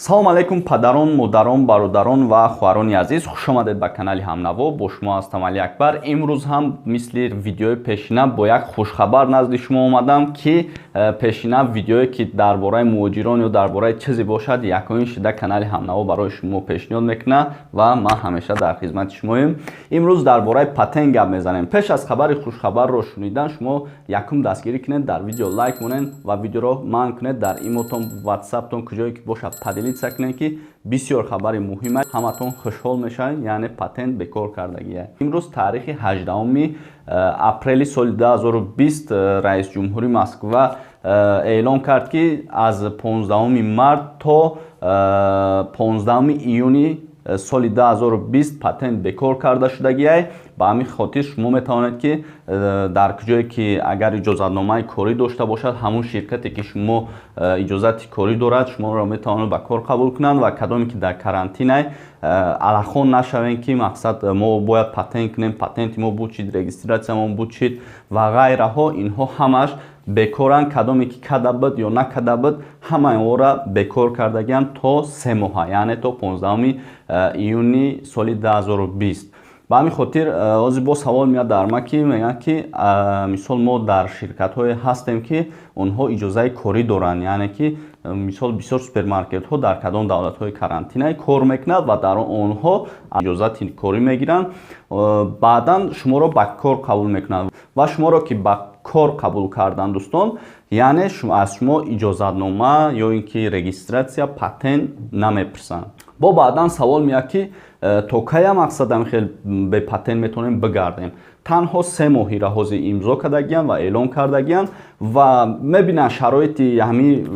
Салом алейкум, падарон, модарон, бародарон ва хоҳарони азиз! Хушомадед ба канали Ҳамнаво. Бо шумо ҳастам Али Акбар. Имрӯз ҳам мисли видеои пешина бо як хушхабар назди шумо омадам, ки пешина видеое, ки дар бораи муҳоҷирон ё дар бораи чизе бошад, якумин шида канали Ҳамнаво барои шумо пешниҳод мекунад ва ман ҳамеша дар хизмати шумоем. Имрӯз дар бораи патент гап мезанем. Пеш аз хабари хушхабарро шунидан, шумо якум дастгирӣ кунед, дар видео лайк монед ва видеоро манн кунед, дар имотон, ватсаптон, куҷое ки бошад, поделиться кунед, ки бисёр хабари муҳима, ҳаматон хушҳол мешавед. Яъне патент бекор кардагия. Имрӯз таърихи 18 апрели соли 2020 раисҷумҳури Москва эълон кард, ки аз 15 март то 15 июни соли 2020 патент бекор карда шудагиай. Ба ҳамин хотир шумо метавонед, ки дар куҷое ки агар иҷозатномаи корӣ дошта бошад, ҳамун ширкате, ки шумо иҷозати корӣ дорад, шуморо метавонад ба кор қабул кунанд. Ва кадоме ки дар карантинай, алахон нашавем, ки мақсад мо бояд патент кунем, патенти мо буд чид, регистрация мо буд чид ва ғайраҳо. Инҳо ҳамаш бекоранд. Кадоме ки када буд ё накада буд, ҳамаи онро бекор кардагианд то 3 моҳа, яъне то 15 июни соли 2020. Ба ҳамин хотир ҳозир боз савол меяд дар ма, ки мегӯянд, ки мисол мо дар ширкатҳое ҳастем, ки онҳо иҷозаи корӣ доранд, яъне ки мисол бисёр супермаркетҳо дар кадом давлатҳои карантинае кор мекунад ва дар онҳо иҷозати корӣ мегиранд, баъдан шуморо ба кор қабул мекунанд. Ва шуморо ки ба кор қабул карданд, дӯстон, яъне аз шумо иҷозатнома ё ин ки регистрация, патент намепурсанд. Бо баъдан савол меяд, ки то кая мақсадам хел бепатент метавонем бигардем? Танҳо 3 моҳира ҳозир имзо кардагиянд ва эълон кардагиянд ва мебинанд шароити ҳамин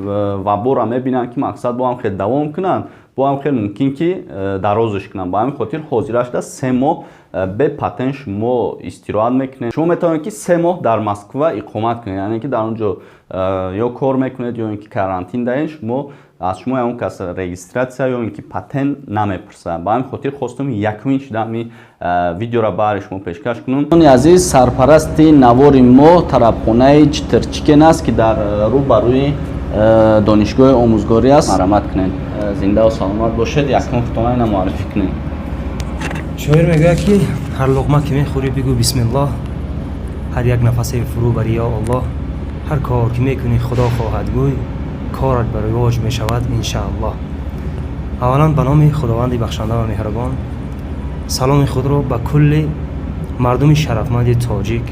вабора, мебинанд, ки мақсад бо ҳам хел давом кунанд, бо ҳам хел мумкин ки дарозш кунанд. Ба ҳамин хотир ҳозирашда 3 моҳ бепатент шумо истироҳат мекунед. Шумо метавонед, ки 3 моҳ дар Москва иқомат кунед, яъне ки дар он ҷо ё кор мекунед, ё ин ки карантин даед, шумо аз шумо ягон кас регистрация ё ин ки патент намепурсад. Ба ҳамин хотир хостум якумин шуда ҳамин видеоро баҳри шумо пешкаш кунам. Азиз, сарпарасти навори мо тарабхонаи Читрчикен аст, ки дар рӯ ба рӯи донишгоҳи омӯзгорӣ аст. Марҳамат кунед, зиндаву саломат бошед. Якум худтона ина муаррифӣ кунед. Шоир мегӯяд, ки ҳар луқма ки мехӯрӣ, бигӯ бисмиллоҳ, ҳар як нафасе фурӯ бари ё Аллоҳ, ҳар кор ки мекунӣ, Худо хоҳад гӯй, корат ба ривоҷ мешавад, иншааллоҳ. Аввалан, ба номи Худованди бахшанда ва меҳрубон саломи худро ба кулли мардуми шарафманди тоҷик,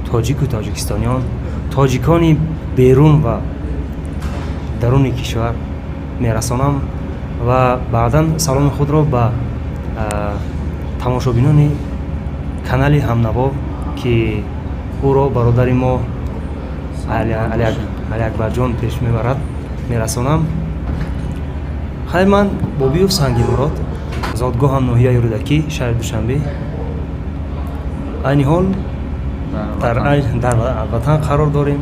тоҷику тоҷикистониён, тоҷикони берун ва даруни кишвар мерасонам ва баъдан саломи худро ба тамошобинони канали Ҳамнаво, ки ӯро бародари мо Алиакбарҷон пеш мебарад, мерасонам. Хайр, ман Бобиев Сангимурод, зодгоҳам ноҳияи Рӯдакӣ, шаҳри Душанбе. Айни ҳол дар ватан қарор дорем.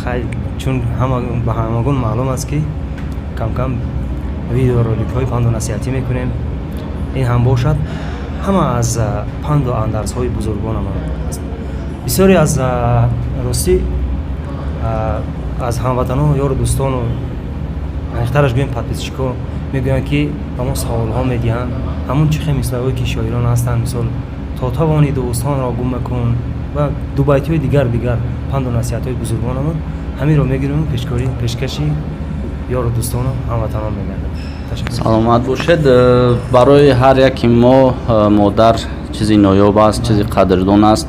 Хайр, чун ба ҳамагон маълум аст, ки камкам видеороликҳои панду насиҳатӣ мекунем, ин ҳам бошад ҳама аз панду андарзҳои бузургонамон аст. Бисёре аз ростӣ аз ҳамватанону ёру дӯстону, аниқтараш гӯем, подписчик ҳо мегӯянд, ки ба мо саволҳо медиҳанд. Ҳамун чӣ хел мисраҳое, ки шоирон ҳастанд, мисол «То тавонӣ, дӯстонро гум макун» ва дубайтиҳои дигар дигар панду насиҳатҳои бузургонамон, ҳаминро мегирем, пешкорӣ пешкаши ёру дӯстону ҳамватанон мегардем. Саломат бошед. Барои ҳар яки мо модар чизи ноёб аст, чизи қадрдон аст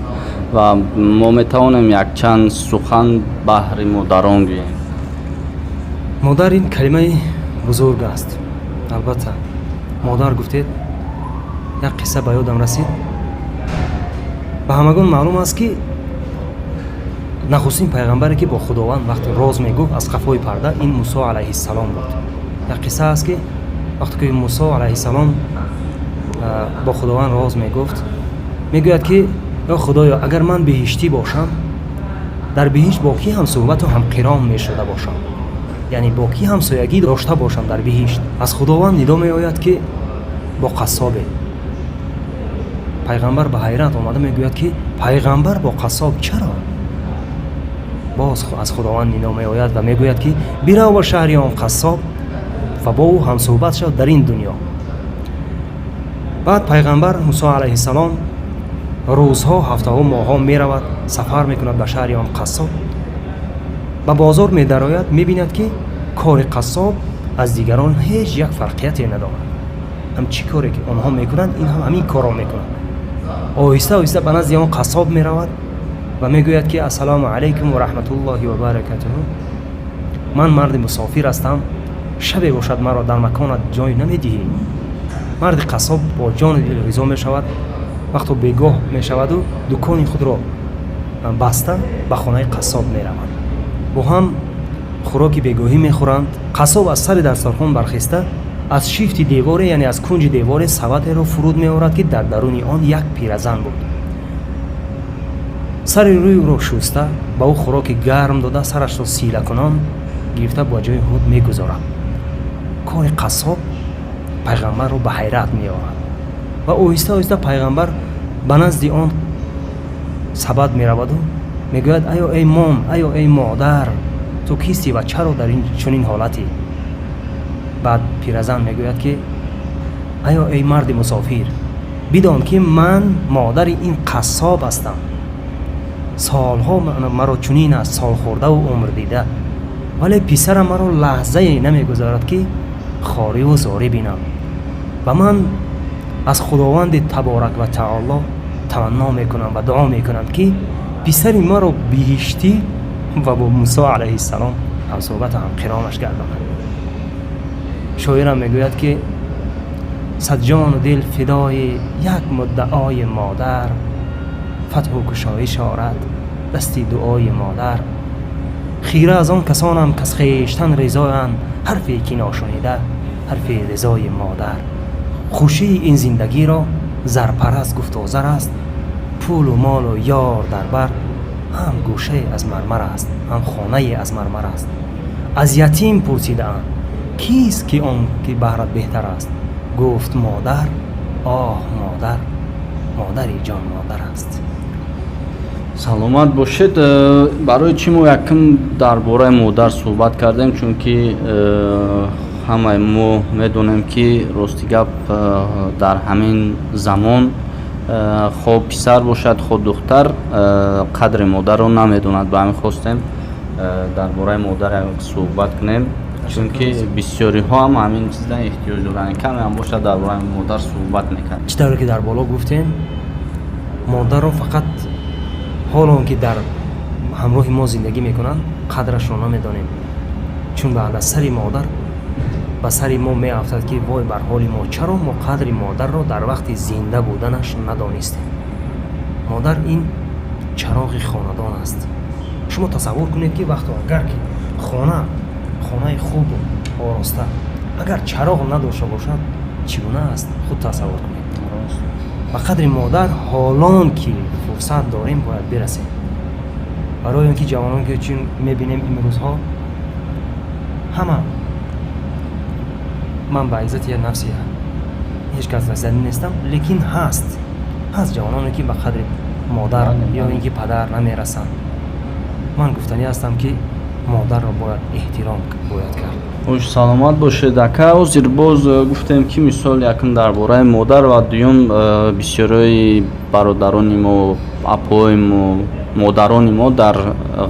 ва мо метавонем якчанд сухан баҳри модарон гӯем. Модар ин калимаи бузург аст, албатта. Модар гуфтед, як қисса ба ёдам расид. Ба ҳамагон маълум аст, ки нахустин пайғамбаре, ки бо Худованд вақте роз мегуфт аз қафои парда, ин Мусо алайҳиссалом буд. Як қисса аст, ки вақте ки Мусо алайҳиссалом бо Худованд роз мегуфт, мегӯяд, ки ё Худоё, агар ман биҳиштӣ бошам, дар биҳишт бо кӣ ҳамсӯҳбату ҳамқиром мешуда бошам, яъне бо кӣ ҳамсоягӣ дошта бошам дар биҳишт? Аз Худованд нидо меояд, ки бо қассобе. Пайғамбар ба ҳайрат омада мегӯяд, ки пайғамбар бо қассоб чаро? Боз аз Худованд нидо меояд ва мегӯяд, ки бирав ба шаҳри он қассоб. Ва бо ӯ ҳамсӯҳбат шав дар ин дунё. Баъд пайғамбар Мусо алайҳиссалом рӯзҳо, ҳафтаҳо, моҳҳо меравад, сафар мекунад ба шаҳри он қассоб. Ба бозор медарояд, мебинад, ки кори қассоб аз дигарон ҳеҷ як фарқияте надорад. Ҳам чӣ коре ки онҳо мекунанд, ин ҳам ҳамин корро мекунад. Оҳиста оҳиста ба назди он қассоб меравад ва мегӯяд, ки ассалому алайкум ва раҳматуллоҳи ва баракатуҳу, ман марди мусофир ҳастам, шабе бошад, маро дар маконат ҷой намедиҳӣ? Марди қассоб бо ҷону дил ризо мешавад. Вақто бегоҳ мешаваду дукони худро баста, ба хонаи қассоб меравад. Бо ҳам хӯроки бегоҳӣ мехӯранд. Қассоб аз сари дастархон бархеста, аз шифти деворе, яъне аз кунҷи деворе, саватеро фуруд меорад, ки дар даруни он як пиразан буд. Сари рӯи ӯро шуста, ба ӯ хӯроки гарм дода, сарашро силакунон гирифта, ба ҷои худ мегузорад. Кори қассоб пайғамбарро ба ҳайрат меорад ва оҳиста оҳиста пайғамбар ба назди он сабад мераваду мегӯяд: «Аё эй мом, аё эй модар, ту кистӣ ва чаро дар ин чунин ҳолатӣ?» Баъд пиразан мегӯяд, ки аё эй марди мусофир, бидон, ки ман модари ин қассоб ҳастам. Солҳо маро чунин аст, солхӯрдаву умрдида, вале писарам маро лаҳзае намегузорад, ки хориву зорӣ бинам, ва ман аз Худованди таборак ва таоло таманно мекунам ва дуо мекунам, ки писари маро биҳиштӣ ва бо Мусо алайҳиссалом ҳамсӯҳбату ҳамқиромаш гардонад. Шоирам мегӯяд, ки сад ҷону дил фидои як муддаои модар, фатҳу кушоиш орад дасти дуои модар. Хира аз он касонам, каз хештан ризоянд, ҳарфе ки ношунида ҳарфи ризои модар. Хушии ин зиндагиро зарпараст гуфту зар аст, пулу молу ёр дар бар ҳам гӯшае аз мармар аст, ҳам хонае аз мармар аст. Аз ятим пурсидаанд, кист ки он ки баҳрат беҳтар аст? Гуфт: модар, оҳ модар, модари ҷон модар аст. Саломат бошед. Барои чӣ мо якум дар бораи модар суҳбат кардем? Чунки ҳамаи мо медонем, ки рости гап, дар ҳамин замон хоҳ писар бошад, хоҳ духтар, қадри модарро намедонад. Ба ҳамин хостем дар бораи модар суҳбат кунем, чунки бисёриҳо ҳам ҳамин чизда эҳтиёҷ доранд, каме ҳам бошад, дар бораи модар суҳбат мекард. Чӣ тавре ки дар боло гуфтем, модарро фақат ҳоло он ки дар ҳамроҳи мо зиндагӣ мекунанд, қадрашро намедонем, чун баъд аз сари модар ба сари мо меафтад, ки вой бар ҳоли мо, чаро мо қадри модарро дар вақти зинда буданаш надонистем? Модар ин чароғи хонадон аст. Шумо тасаввур кунед, ки вақто агар ки хона, хонаи хубу ороста, агар чароғ надошта бошад, чӣ гуна аст? Худ тасаввур кунед. Ба қадри модар ҳолон ки фурсат дорем, бояд бирасем, барои он ки ҷавонон ки чун мебинем имрӯзҳо ҳама, ман ба иззати нафси ҳеҷ кас расиданӣ нестам, лекин ҳаст ҷавононе, ки ба қадри модар ё ин ки падар намерасанд. Ман гуфтанӣ ҳастам, ки модарро бояд эҳтиром бояд кард. Хуш, саломат бошед, ака. Ҳозир боз гуфтем, ки мисол якум дар бораи модар ва дуюм бисёриҳои бародарони мо, апои мо, модарони мо дар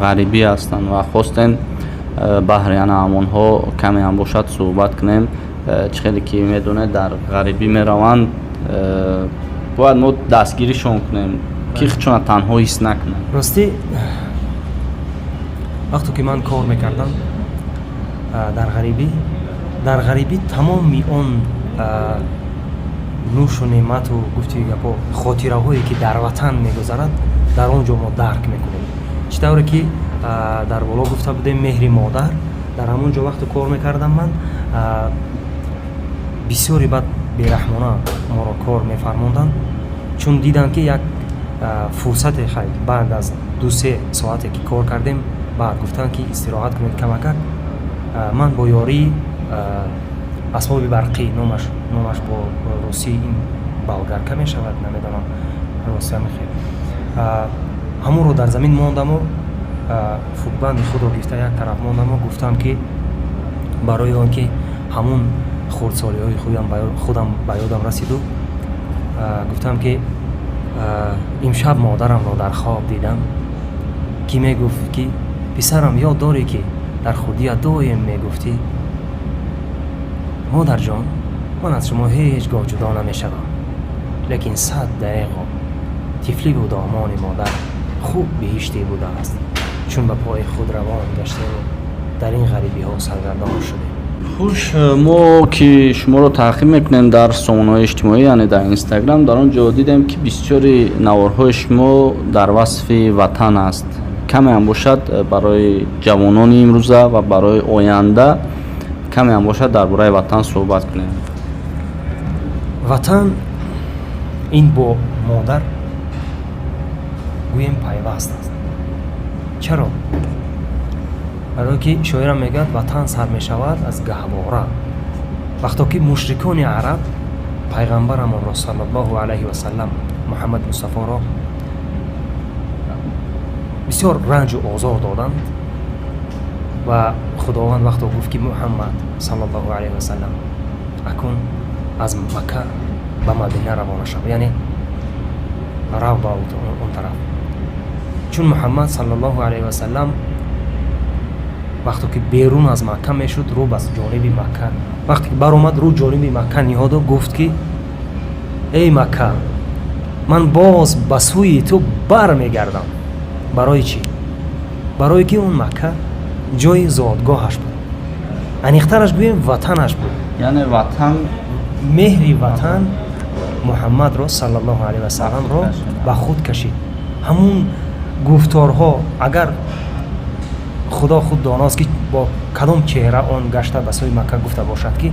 ғарибӣ ҳастанд ва хостем баҳри ана ҳамонҳо каме ҳам бошад суҳбат кунем. Чӣ хеле ки медонед, дар ғарибӣ мераванд, бояд мо дастгиришон кунем, ки худшона танҳо ҳис накунанд. Ростӣ, вақте ки ман кор мекардам дар ғарибӣ, тамоми он нӯшу неъмату гуфти гапо, хотираҳое ки дар ватан мегузарад, дар он ҷо мо дарк мекунем. Чӣ тавре ки дар боло гуфта будем, меҳри модар дар ҳамон ҷо, вақте кор мекардам ман, бисёре баъд бераҳмона моро кор мефармонданд, чун диданд, ки як фурсате хай, баъд аз 2-3 соате ки кор кардем, баъд гуфтанд, ки истироҳат кунед камакак. Ман бо ёрии асбоби барқӣ, номаш бо русӣ ин болгарка мешавад, намедонам росия мехе, ҳамонро дар замин мондаму футбанди худро гирифта як тараф мондаму гуфтам, ки барои он ки Ҳамун хурдсолиҳои худам ба ёдам расиду гуфтам, ки имшаб модарамро дар хоб дидам, ки мегуфт, ки писарам, ёд дорӣ, ки дар хурдия доим мегуфтӣ? Модарҷон, ман аз шумо ҳеҷ гоҳ ҷудо намешавам. Лекин сад дареғо, тифливу домони модар хуб биҳиште будааст. Чун ба пои худ равон гаштему дар ин ғарибиҳо саргардон шудем. Хуш, мо ки шуморо таъқиб мекунем дар сомонаҳои иҷтимоӣ, яъне дар Инстаграм, дар он ҷо дидем, ки бисёри наворҳои шумо дар васфи ватан аст. Каме ҳам бошад, барои ҷавонони имрӯза ва барои оянда каме ҳам бошад, дар бораи ватан суҳбат кунем. Ватан ин бо модар гӯем пайваст аст. Чаро? Барое ки шоирам мегӯяд: ватан сар мешавад аз гаҳвора. Вақто ки мушрикони араб пайғамбарамонро, саллаллоҳу алайҳи васалам, Муҳаммад Мустафоро бисёр ранҷу озор доданд ва Худованд вақто гуфт, ки Муҳаммад саллаллоҳу алайҳи васалам, акун аз Макка ба Мадина равона шав, яъне рав ба он тараф. Чун Муҳаммад саллаллоҳу алайҳи васалам вақто ки берун аз Макка мешуд, рӯ ба ҷониби Макка вақте ки баромад, рӯ ҷониби Макка ниҳоду гуфт, ки эй Макка, ман боз ба сӯи ту бармегардам. Барои чӣ? Барое ки он Макка ҷои зодгоҳаш буд, аниқтараш гӯем, ватанаш буд. Яъне ватан. Меҳри ватан Муҳаммадро саллаллоҳу алайҳи васалламро ба худ кашид. Ҳамун гуфторҳо, агар Худо худ доност, ки бо кадом чеҳра он гашта ба сӯи Макка гуфта бошад, ки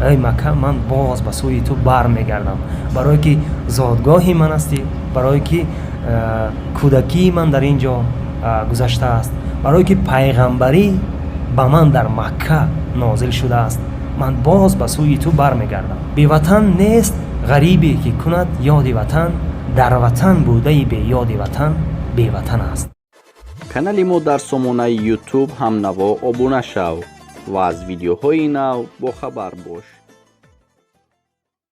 эй Макка, ман боз ба сӯи ту бармегардам, барое ки зодгоҳи ман ҳастӣ, барое ки кӯдакии ман дар ин ҷо гузаштааст, барое ки пайғамбарӣ ба ман дар Макка нозил шудааст, ман боз ба сӯи ту бармегардам. Беватан нест ғарибе, ки кунад ёди ватан. Дар ватан будаи беёди ватан беватан аст. Канали мо дар сомонаи Ютуб «Ҳамнаво» обуна шав ва аз видеоҳои нав бохабар бош.